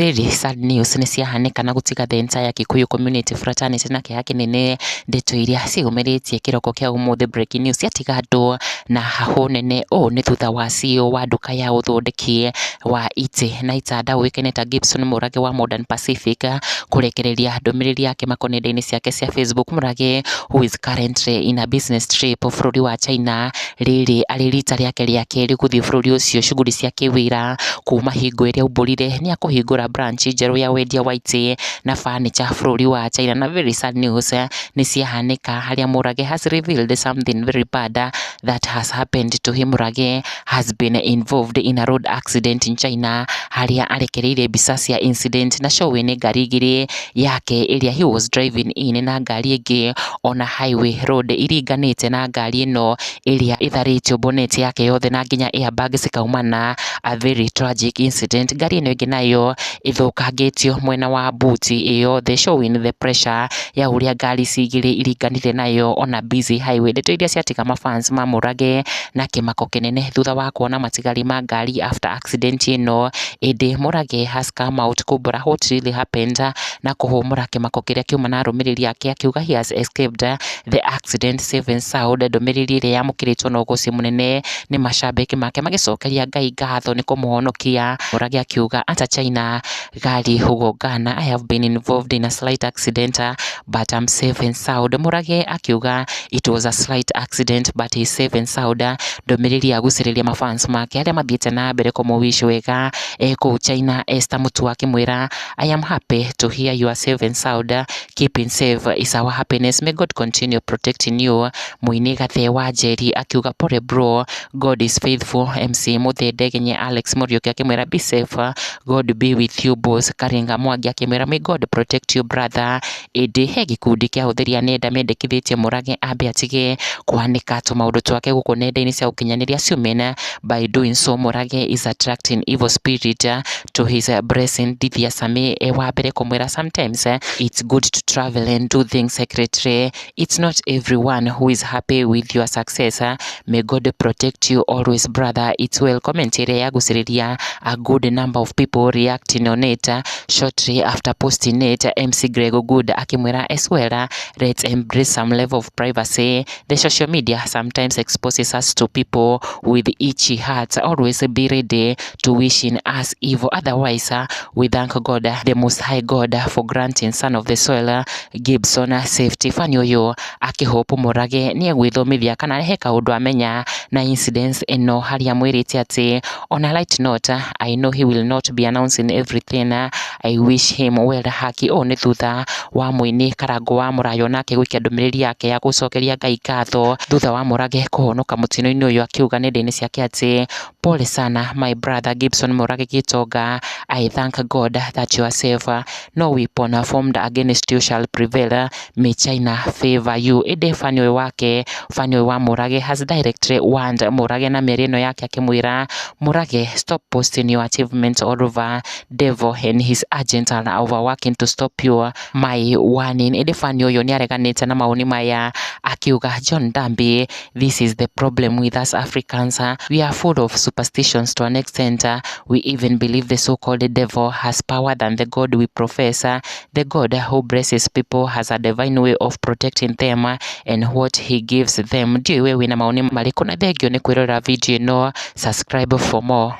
Very sad news nĩ ciahanĩka na gũtiga the entire Kikuyu community fraternity na kĩeha kĩnene. Ndeto iria ciĩyumĩrĩtie kĩroko kĩa ũmũthĩ, breaking news ciatiga andũ na hahũ nene. Ũũ nĩ thutha wa CEO wa nduka ya ũthondeki wa itĩ na itanda ũĩkaine ta Gibson Mũrage wa Modern Pacific kũrekereria ndũmĩrĩri yake mako nenda-inĩ ciake cia Facebook. Mũrage, who is currently in a business trip bũrũri wa China, rĩrĩ arĩ rita rĩake rĩa kerĩ gũthiĩ bũrũri ũcio shughuli cia kĩwĩra kuma hingo ĩrĩa aumbũrire nĩ akũhingũra branch njerũ ya wendia wa itĩ na furniture bũrũri wa China. Na very sad news nĩ ciahanĩka harĩa Mũrage has revealed something very bad that has happened to him. Mũrage has been involved in a road accident in China, harĩa arekereirie mbica cia incident na showing ngari igĩrĩ, yake ĩrĩa he was driving in na ngari ĩngĩ ona highway road iringanĩte na ngari ĩno ĩrĩa ĩtharĩtio bonnet yake yothe na nginya airbag cikaumana. A very tragic incident. Ngari ĩno ĩngĩ nayo ĩthũkangĩtio mwena wa buti ĩyothe, showing the pressure ya ũrĩa ngari ici igĩrĩ iringanire nayo ona busy highway. Ndeto iria ciatiga mafans ma Mũrage na kĩmako kĩnene thutha wa kuona matigari ma ngari after accident ĩno. Ĩndĩ Mũrage has come out kumbũra what really happened na kũhũmũra kĩmako kĩrĩa kiuma na arũmĩrĩri ake, akiuga he has escaped the accident safe and sound. Ndũmĩrĩri ĩrĩa yamũkĩrĩtwo na ũgũci mũnene nĩ mashabiki make magĩcokeria Ngai ngatho nĩ kũmũhonokia. Mũrage akiuga ata China gari hugongana, "I have been involved in a slight accident, but I'm safe and sound." Mũrage akiuga it was a slight accident, but he's safe and sound. Ndũmĩrĩri ya gucĩrĩria mafans make arĩa mathiĩte na mbere kũmũwish wega e kũu China. Esther Mutua akĩmwĩra, "I am happy to hear you are safe and sound. Keeping safe is our happiness. May God continue protecting you." Mũini Gathe wa Njeri akiuga, "Pole bro, God is faithful." MC Mũthende Genye Alex Muriuki akĩmwĩra, "Be safe, God be with you, boss." Karinga Mwangi akĩmwĩra, "May God protect you, brother." Ĩndĩ he gĩkundi kĩa ahũthĩri a nenda mendekithĩtie Mũrage ambe atige kwanĩka tũmaũndũ twake gũkũ nenda-inĩ cia ũkinyanĩria, assuming by doing so Mũrage is attracting evil spirit to his blessing. Ndithia Sami e wa mbere kũmwĩra, "Sometimes it's good to travel and do things secretly. It's not everyone who is happy with your success. May God protect you always, brother. It's well." Comment ĩrĩa yagucĩrĩria a good number of people reacting on it shortly after posting it. MC Greg Good akĩmwĩra, "As well, let's embrace some level of privacy. The social media sometimes exposes us to people with itchy hearts, always be ready to wishing us evil. Otherwise, we thank God, the most high God, for granting son of the soil Gibson safety." Fani ũyũ akĩhope Mũrage nĩ egwĩthomithia kana he kaũndũ amenya na incidents ĩno, harĩa mwĩrĩte atĩ on a light note, I know he will not be announcing everything. I wish him well. Haki ũũ nĩ thutha wa mũini Karangũ wa Mũrayo nake gũikia ndũmĩrĩri yake ya gũcokeria Ngai ngatho thutha wa Mũrage kũhonoka mũtino-inĩ ũyũ, akiuga nenda-inĩ ciake atĩ, "Pole sana, my brother Gibson Mũrage Gitonga. I thank God that you are safe. No weapon formed against you shall prevail. May China favor you." Ĩndĩ fani ũyũ wake, fani ũyũ wa Mũrage, has directly warned Mũrage na mĩario ĩno yake akĩmwĩra, "Mũrage, stop posting your achievements all over. Devil and his agents are overworking to stop you. My warning." Ĩndĩ fani ũyũ nĩ areganĩte na mawoni maya akiuga, "John Dambi, this is the problem with us Africans. We are full of superstitions to an extent. We even believe the so-called devil has power than the God we profess. The God who blesses people has a divine way of protecting them and what he gives them." Ndiũĩ we wĩna mawoni marĩkũ, na thengio nĩ kwĩrorera video ĩno. Subscribe for more.